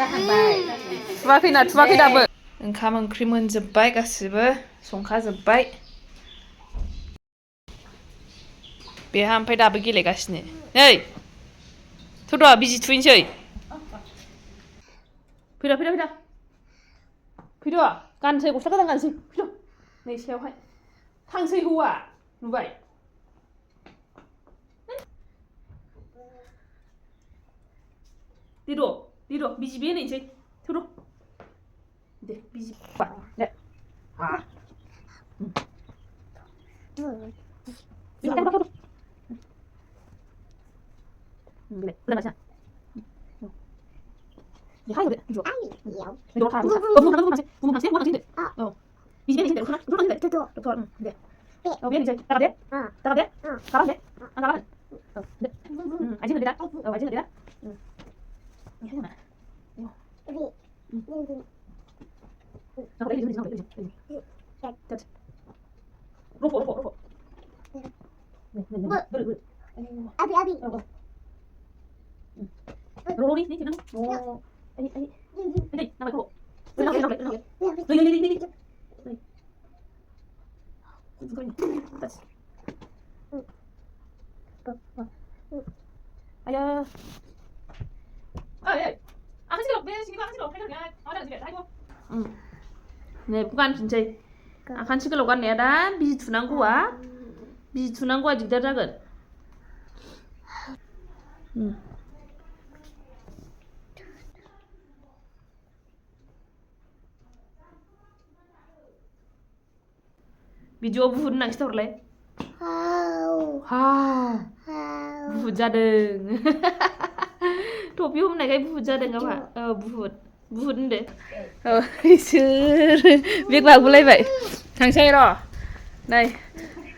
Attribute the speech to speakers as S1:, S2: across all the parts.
S1: थुवाखैना थुवाखै दाबो ओंखाम ओंख्रि मोनजोब्बाय गासिबो संखाजोब्बाय बेहा ओमफ्राय दाबो गेलेगासिनो नै थौद' बिजि थुहैनोसै फैद' फैद' फैद' फैद' गानसै गस्ला गोदान गानसै फैद' नै सायावहाय थांसै हौवा नुबाय दिद' बिजि बे होनोसै थौद' दे बिजि दे 네, 부간 진짜 아칸 치글로 갔네. 나 비지 두난 거야. 비지 두난 거야 지금 작은. 비디오 부분 낭시 tor래. 하. 부분 자등. 토비 hôm nay cái bu분 자등 các bạn. Bu분 đấy. Sure. Việc vào cũng lấy vậy. Thằng xe rồi. Này.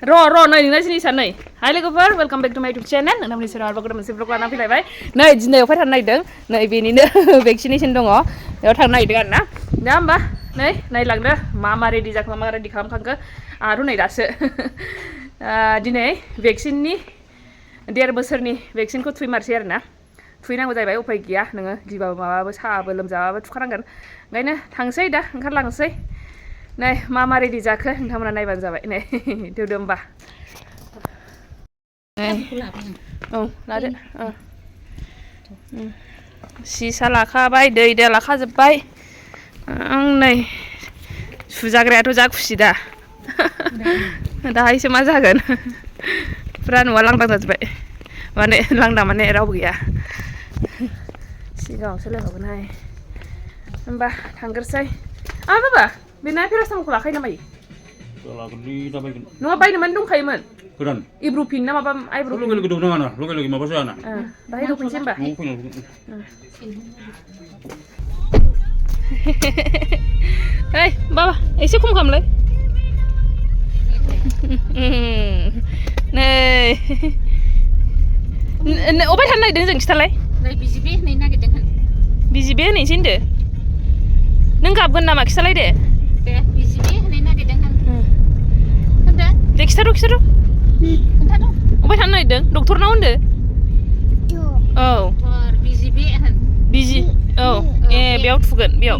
S1: Ro này nó xin sẵn này. Hi lover, welcome back to my YouTube channel. Nang namni sira bagam sip vlog nang filai bai. Này, jinai phải thằng này đứng. Này vì nè vaccination dong ó. Yo thằng này dengan na. Ya mbak. Này lang dah. Mama ready jak mama ready kham khangka. Aru này daso. Dinai vaccine ni देर बोसोरनि भेक्सिनखौ थुइमारसै आरो ना थुइनांगौ जाहैबाय उफाय गैया नोङो गिबाबो माबाबो साहाबो लोमजाबाबो थुखानांगोन ओंखायनो थांसै दा ओंखारलांसै नै मा मा रेडि जाखो नोंथांमोना नायबानो जाबाय नै देवदो होमबा औ लादो सिसा लाखाबाय दै लाखाजोब्बाय आं नै सुजाग्रायाथ' जा खुसि दा दाहायसो मा जागोन पुरा न'आ लांदां जाजोब्बाय माने लांदां माने रावबो गैया सिगाङावसो लोंहरगोनहाय होमबा थांग्रोसै बाबा बेना पेरासिटामलखौ लाखायो ना मायो नङा बायनो माने दंखायोमोन गोदान इब्रुफिन ना माबा आइब्रुफिन लगे दं नाङा ना लगे माबा जायाना दाहाय दंफैनोसै होमबा ओइ बाबा एसे खम खालामलाय नै अबाय थानो नागिरदों जों खिथालाय नै बिजिबे होननो नागिरदों बिजिबे होननोसै होनदो नों गाबगोन नामा खिथालाय दे बिजिबे होननो नागिरदों होनदो दे खिथाद' खोन्थाद' अबाय थानो नागिरदों डक्टरनाव होनदो औ बिजिबे होन बिजि औ ए बेयाव थुगोन बेयाव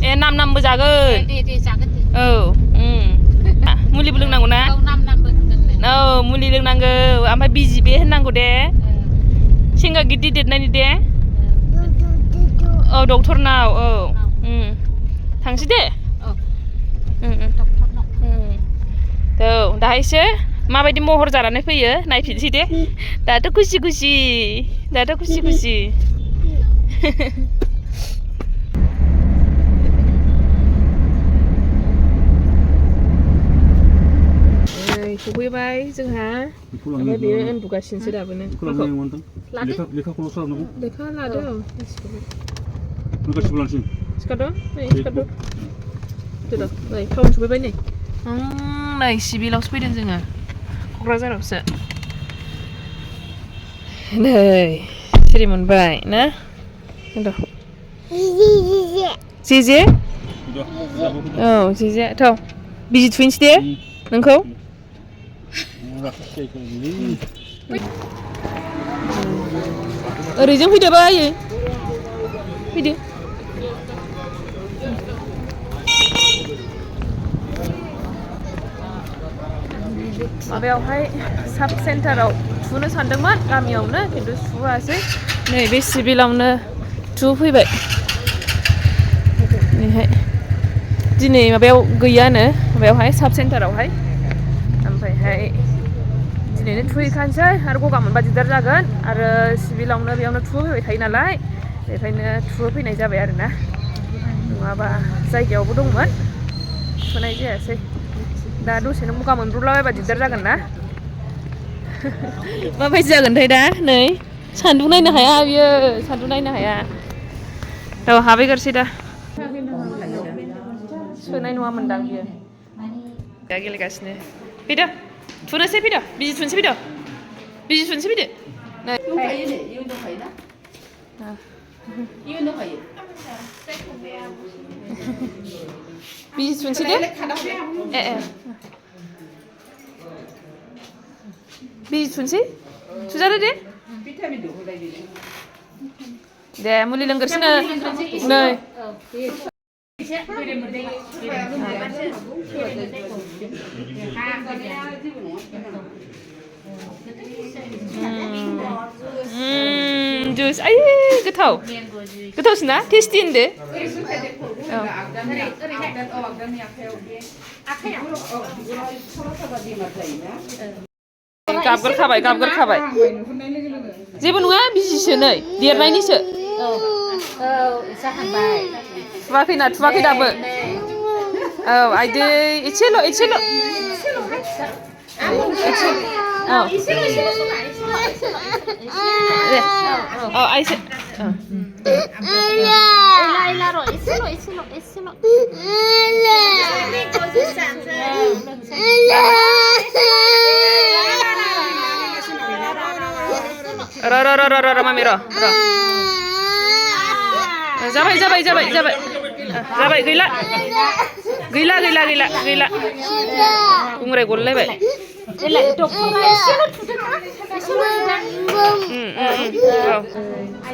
S1: ए नामबो जागोन दे जागोन औ मुलिबो लोंनांगौ ना औ मुलि लोंनांगौ ओमफ्राय बिजि बे होननांगौ दे सेंगा गिदिर देरनायनि दे औ डक्टरनाव औ थांसै दे औ दाहायसो माबायदि महर जानानै फैयो नायफिनसै दे दाथ' खुसि खुसि सफैबाय जोंहा ओमफ्राय बेयो उन्दुगासिनोसो दाबोनो लेखा लादो सिखाद' नै टाउन सफैबाय नै सिभिलावसो फैदों जोङो क'क्राझारावसो नै सिरि मोनबाय ना जेजे औ जेजे थ' बिजि थुहैनोसै दे नोंखौ ओरैजों फैदोबा आयै Bidi. माबायावहाय साब सेन्टाराव थुनो सानदोंमोन गामियावनो खिन्थु थुवासै नैबे सिभिलावनो थुफैबाय नैहाय दिनै माबायाव गैयानो माबायावहाय साब सेन्टारावहाय ओमफ्रायहाय दिनैनो थुहैखानोसै आरो गगा मोनबा दिगदार जागोन आरो सिभिलावनो बेयावनो थुहोफैबाय थायो नालाय बेखायनो थुहोफैनाय जाबाय आरोना नङाबा जायगायावबो दंमोन थुनाय जायासै दा दसेनो गगा मोनब्रबलाबायबा दिगदार जागोन ना माबायदि जागोनथाय दा नै सान्दुं नायनो हाया बियो सान्दुं नायनो हाया र' हाबहैग्रोसै दा सोनाय नङामोनदां बियो दा गेलेगासिनो फैदो थुनोसै फैदो बिजि थुनोसै फैदो बिजि थुनोसै फैदो नै बिजि थुनोसै दे बिजि थुनोसै थुजादो दे दे मुलि लोंग्रोसैनो नै जुस आय गोथाव गोथावसिना टेस्टि होनदो गाबगोरखाबाय जेबो नङा बिजिसो नै देरनायनिसो थुवाखै दाबो औ आइदै एसेल' औ आइसे र मामि र जाबाय गैला बुंराय गलायबाय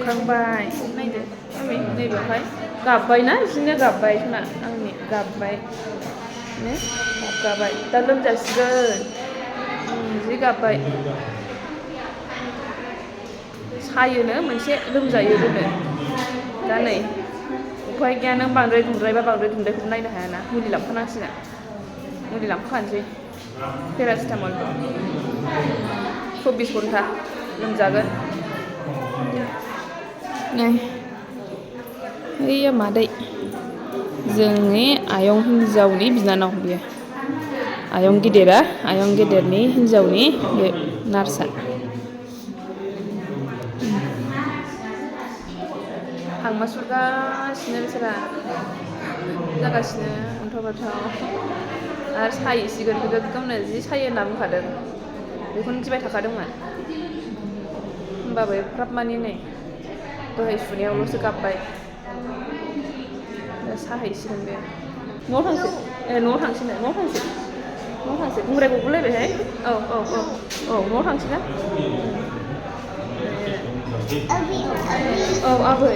S1: खांबाय नायदो नैबेवहाय गाबबायना बिदिनो गाबबाय सना आंनि गाबबाय दा लोमजासिगोन जि गाबबाय सायोनो मोनसे लोमजायो दोनो दा नै उफाय गैया नों बांद्राय दुंद्रायखौबो नायनो हायाना मुलि लांफानांसिगोन मुलि लांफाखानोसै पेरासिटामल 24 घन्टा लोमजागोन नै ओइयो मादै जोंनि आयं हिन्जावनि बिनानाव बियो आयं गेदेरनि हिन्जावनि बे नार्सआ हांमा सुरगासिनो बिसोरा जागासिनो अन्थाव बाथाव आरो सायसिगोन गोगोमनो जि सायो होनना बुंखादों बेखौनो गिबाय थाखादोंमोन होमबाबो एफ्राब मानि नै दहाय सुनायावल'सो गाबबाय दा साहैसिगोन बे न'आव थांसै बुंराय गगुलायबायहाय औ न'आव थांसै ना औ आबै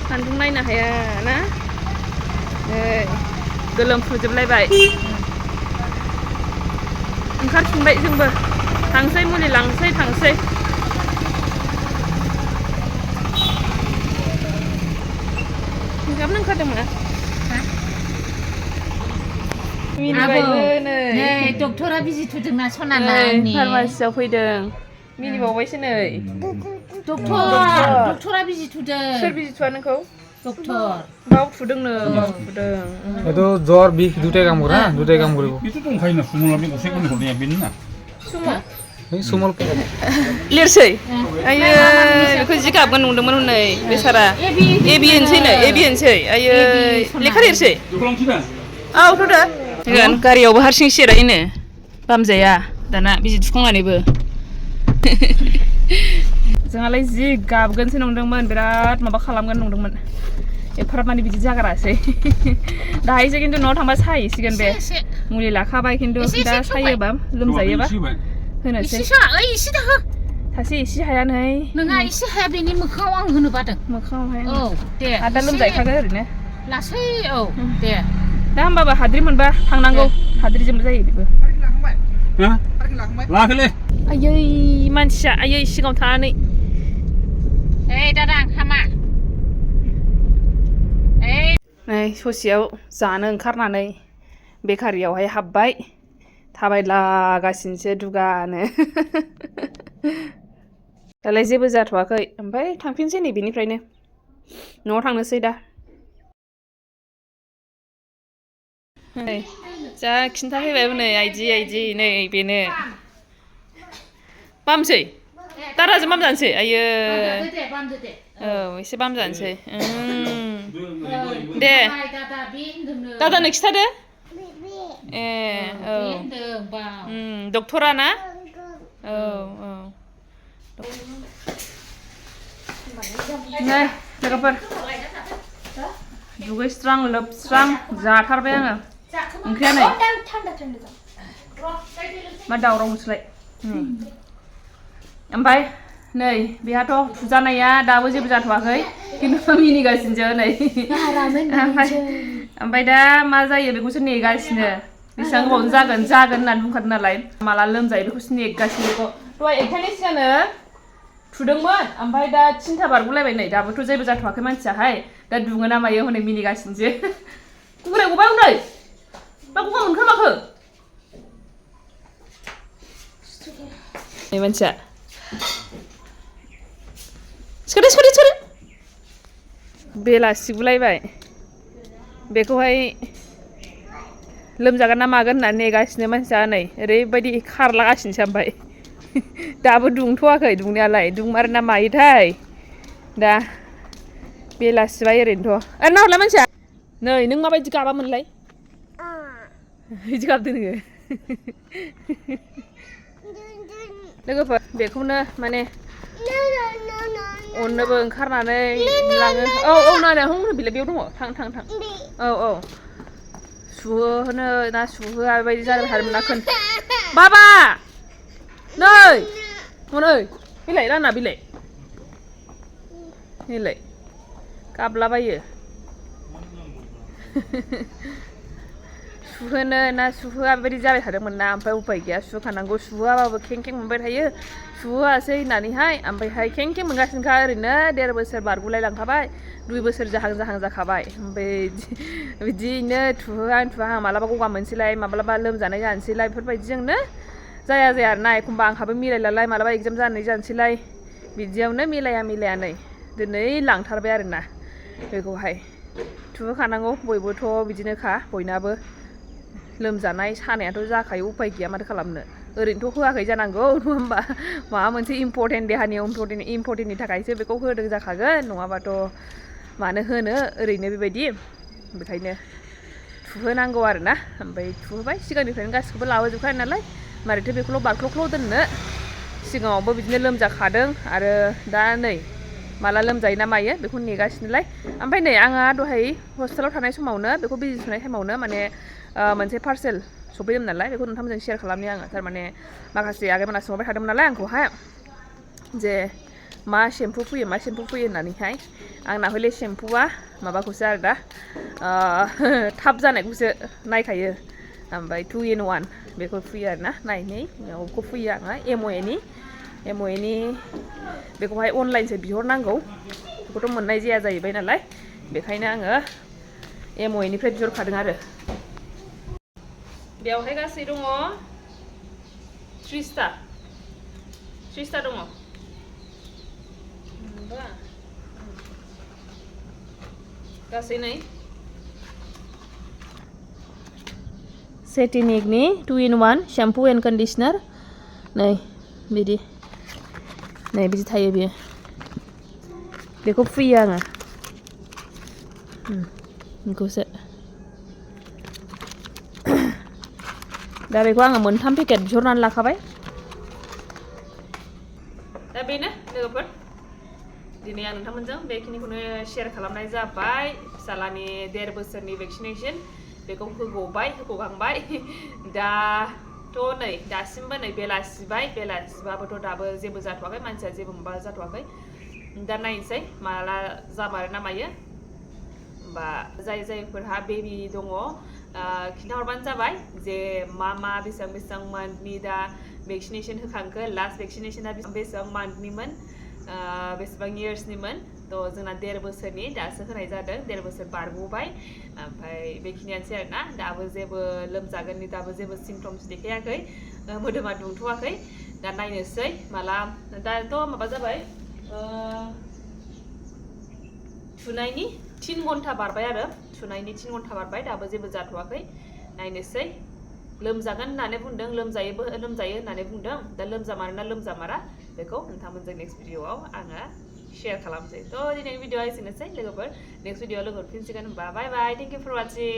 S1: सान्दुं नायनो हाया ना गोलोमफ्रुजोबलायबाय ओंखारफिनबाय जोंबो थांसै मुलि लांसै थांसै गाबनो ओंखारदोंमोन मिनिबायबो नै
S2: डक्टरा बिजि थुदोंना सनाना आंनि
S1: फार्मासियाव फैदों मिनिबावबायसो नै
S2: डक्टरा बिजि थुदों
S1: सोर बिजि थुआ नोंखौ
S2: डक्टर
S1: बाव थुदोंनो
S3: itu জ্বর বিষ দুটাই কাম করে দুটাই কাম কৰিব
S4: itu dongखायो ना सुमल बे गसे कोन हरनाया बेनो ना
S3: सुमल
S1: लिरसै आयो बेखौ जि गाबगोन नंदोंमोन हनै बेसारा एबि होनसै आयो लेखा लिरसै औ थ'दा गारियावबो हारसिं सिरायनो बामजाया दाना बिजि थुखांनानैबो जोंहालाय जि गाबगोनसो नंदोंमोन बिराद माबा खालामगोन नंदोंमोन एफाराब माने बिदि जागारासै दाहायसो खिन्थु न'आव थांबा साहैसिगोन बे मुलि लाखाबाय खिन्थु दा सायोबा लोमजायोबा होनोसै सासे एसे हाया नै
S2: नोंहा एसे हाया बेनि मोखाङाव आं होनो बादों
S1: मोखाङावहाय
S2: औ दे
S1: दा लोमजाहैखागोन ओरैनो
S2: लासै औ दे
S1: दा होमबाबो हाद्रि मोनबा थांनांगौ हाद्रिजोंबो जायो बेबो
S4: लाखोलै
S1: आयै मानसिया आयै सिगाङाव थानानै
S2: दादा हामा
S1: नै ससेयाव जानो ओंखारनानै बेकारियावहाय हाबबाय थाबायलागासिनोसो दुगानो दालाय जेबो जाथ'वाखै ओमफ्राय थांफिनसै नै बेनिफ्रायनो न'आव थांनोसै दा नै जा खिन्थाफैबाय नै आइदि नै बेनो बामसै दादाजों बाम जानोसै आयो औ एसे बाम जानोसै दे दादानो खिथादो ए औ डक्टरा ना औ नै लोगोफोर दुगैस्रां लोबस्रां जाथारबाय आङो ओंख्रिया नै मा दावराव मोनसोलाय ओमफ्राय नै बेहाथ' फुजानाया दाबो जेबो जाथ'वाखै खिन्थु मिनिगासिनोसो नै ओमफ्राय दा मा जायो बेखौसो नेगासिनो बेसेबां गोबावजों जागोन होननानै बुंखादों नालाय माला लोमजायो बेखौसो नेगासिनो बेखौ दहाय एकथानि सिगांनो थुदोंमोन ओमफ्राय दा 3ता बारग'लायबाय नै दाबोथ' जेबो जाथ'वाखै मानसियाहाय दा दुङो ना मायो हनै मिनिगासिनोसो गुगुराय गबाय हनै मा गगा मोनखो नै मानसिया सोरो बेलासिगुलायबाय बेखौहाय लोमजागोन ना मागोन होननानै नेगासिनो मानसिया नै ओरैबायदि खारलागासिनोसो ओमफ्राय दाबो दुंथ'वाखै दुंनायालाय दुंमारो ना मायोथाय दा बेलासिबाय ओरैनोथ' नाहरलाय मानसिया नै नों माबायदि गाबामोनलाय बिदि गाबदों नोङो लोगोफोर बेखौनो माने अननोबो ओंखारनानै लाङो औ नानै हनै बिलाय बेयाव दङ थां औ सुहोनो ना सुहोआ बेबायदि जाबाय थादोंमोन ना बाबा नै हनै बिलाइ राना बिलाइ बिलाइ गाबलाबायो सुहोनो ना सुहोआ बेबायदि जाबाय थादोंमोन ना ओमफ्राय उपाय गैया सुहोखानांगौ सुहोआबाबो खें मोनबाय थायो सुहोआसै होननानैहाय ओमफ्रायहाय खें मोनगासिनोखा ओरैनो 1.5 बोसोर बारग'लाय लांखाबाय 2 बोसोर जाहां जाखाबाय ओमफ्राय बिदिनो थुहोहां मालाबा गगा मोनसैलाय माब्लाबा लोमजानाय जानोसैलाय बेफोरबायदिजोंनो जाया आरोना एखमबा आंहाबो मिलायलालाय मालाबा एगजाम जानोसैलाय बिदियावनो मिलाया नै दिनै लांथारबाय आरोना बेखौहाय थुहोखानांगौ बयबोथ' बिदिनोखा बयनाबो लोमजानाय सानायाथ' जाखायो उपाय गैया माथो खालामनो ओरैनोथ' होआखै जानांगौ नङा होमबा माबा मोनसे इम्परटेन्ट देहानि इम्परटेन्टनि थाखायसो बेखौ होदों जाखागोन नङाबाथ' मानो होनो ओरैनो बेबायदि बेखायनो थुहोनांगौ आरोना ओमफ्राय थुहोबाय सिगांनिफ्रायनो गासिखौबो लाबोजोबखानाय नालाय मारैथो बेखौल' बारख्ल' दोननो सिगाङावबो बिदिनो लोमजाखादों आरो दा नै माला लोमजायो ना मायो बेखौ नेगासिनोलाय ओमफ्राय नै आंहा दहाय हस्टेलाव थानाय समावनो बेखौ बिजि सुनाय टाइमावनो माने मोनसे पार्सेल सफैदोंमोन नालाय बेखौ नोंथांमोनजों शेयार खालामनि आङो थारमाने माखासे आगैमोना सोंहरबाय थादोंमोन नालाय आंखौहाय जे मा शेम्पु फैयो होननानैहाय आंना हले शेम्पुआ माबाखौसो आरो दा थाब जानायखौसो नायखायो ओमफ्राय 2 in 1 बेखौ फैयो आरोना नायनै बेखौ फैयो आङो एमवेनि बेखौहाय अनलाइनसो बिहरनांगौ बेखौथ' मोननाय जाया जाहैबाय नालाय बेखायनो आङो एमवेनिफ्राय बिहरखादों आरो बेयावहाय गासै दङ 30ता दङ गासै नै सेटिनिकनि 2 in 1 shampoo and conditioner नै बिदि थायो बेयो बेखौ फुयो आङो बेखौसो दा बेखौ आङो 3 पेकेट बिहरनानै लाखाबाय दा बेनो लोगोफोर आं नोंथांमोनजों बेखिनिखौनो शेयार खालामनाय जाबाय फिसालानि 1.5 बोसोरनि भेक्सिनेशन बेखौ होग'गांबाय दाथ' नै दासिमबो नै बेलासिबाबोथ' दाबो जेबो जाथ'वाखै मानसिया जेबो माबा जाथ'वाखै दा नायनोसै माला जामारो ना मायो बा जायफोरहा बेबि दङ खिन्थाहरबानो जाबाय जे मा बेसेबां मान्थनि दा भेक्सिनेशन होखांखो लास्ट भेक्सिनेशना बेसेबां मान्थनिमोन बेसेबां इयार्सनिमोन थ' जोंना 1.5 बोसोरनि दासो होनाय जादों 1.5 बोसोर बारग'बाय ओमफ्राय बेखिनियानोसै आरोना दाबो जेबो लोमजागोननि दाबो जेबो सिम्पटम्स देखायाखै मोदोमा दुंथ'वाखै दा नायनोसै माला दाथ' माबा जाबाय थुनायनि 3 घन्टा बारबाय आरो थुनायनि 3 घन्टा बारबाय दाबो जेबो जाथ'वाखै नायनोसै लोमजागोन होननानै बुंदों लोमजायो होननानै बुंदों दा लोमजामारोना लोमजामारा बेखौ नोंथांमोनजों नेक्स्ट भिडिअआव आङो शेयार खालामसै थ' दिनैनि भिडिअआ एसेनोसै लोगोफोर नेक्स्ट भिडिअआव लोगो मोनफिनसिगोन होनबा बाय बाय थेंक इउ फर वाचिं